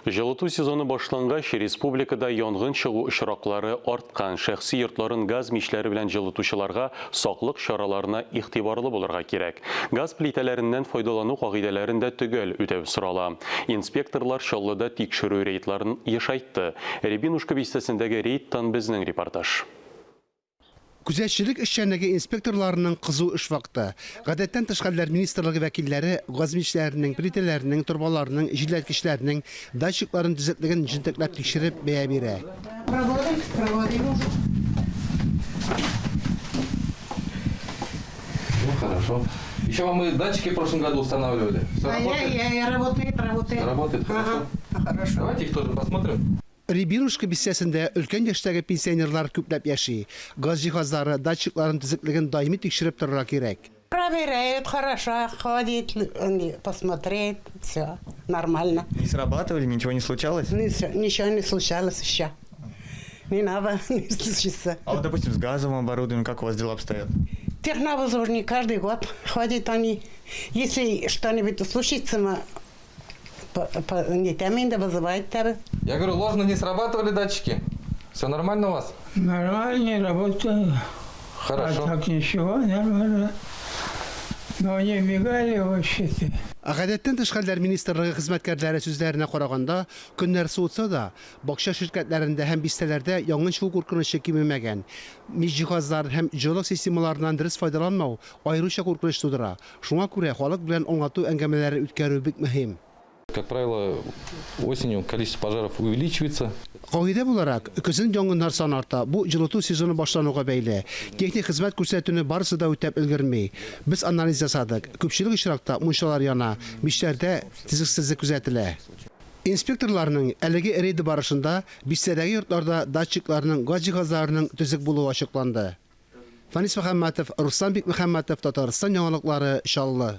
Җылыту сезоны башлангач, республикада янгын чыгу очраклары арткан. Шәхси йортларын газ мичләре белән җылытучыларга саклык чараларына игътибарлы булырга кирәк. Газ плитәләреннән файдалану кагыйдәләрен дә төгәл үтәү сорала. Инспекторлар Чаллыда тикшерү рейдларын ешайтты. Рябинушка бистәсендәге рейдтан безнең репортаж. Күзәтчелек эшчәнлеге инспекторларының кызу эш вакыты. Гадәттән тыш хәлләр министрлыгы вәкилләре газ мичләренең, плитәләрнең, торбаларның, җилләткечләрнең, датчикларның төзеклеген җентекләп тикшереп, бәя бирә. Проводим, проводим уже. Ну, хорошо. Еще вам мы датчики в прошлом году устанавливали. Все работает? Я, я, работает, работает. Все работает, хорошо. Ага, хорошо. Давайте их тоже посмотрим. Рябинушка бистәсендә өлкән яшьтәге пенсионерлар күпләп яши. Газ җиһазлары, датчикларын төзеклеген даими тикшереп торырга кирәк. Проверяют, хорошо, ходит, посмотреть, все нормально. Не срабатывали, ничего не случалось? Ничего не случалось еще. Не надо, не случится. А вот, допустим, с газовым оборудованием как у вас дела обстоят? Технобузорник каждый год ходит они. Если что-нибудь случится, мы не там инде вызывает тебя. Я говорю, ложно не срабатывали датчики? Все нормально у вас? Нормально работаю. Хорошо. А так ничего, нормально. Но они мигали вообще-то. Гадәттән тыш хәлләр министрлыгы хезмәткәрләре сүзләренә караганда, көннәр суытса да, бакча ширкәтләрендә һәм бистәләрдә янгын чыгу куркынычы кимемәгән. Мич җиһазларын һәм җылылык системаларыннан дөрес файдаланмау аеруча куркыныч тудыра. Шуңа күрә халык белән аңлату әңгәмәләре үткәрү бик мөһим. Как правило, осенью количество пожаров увеличивается. Кагыйдә буларак, көзен янгыннар саны арта. Бу җылыту сезоны башлануга бәйле. Техник хезмәт күрсәтүне барысы да үтәп өлгерми. Без анализ ясадык. Күпчелек очракта мунчалар яна, мичләрдә төзексезлек күзәтелә. Инспекторларның әлеге рейды барышында бистәдәге йортларда датчикларның, газ җиһазларының төзек булуы ачыкланды. Фанис Мөхәммәтов, Руслан Бикмөхәммәтов, Татарстан яңалыклары, Чаллы.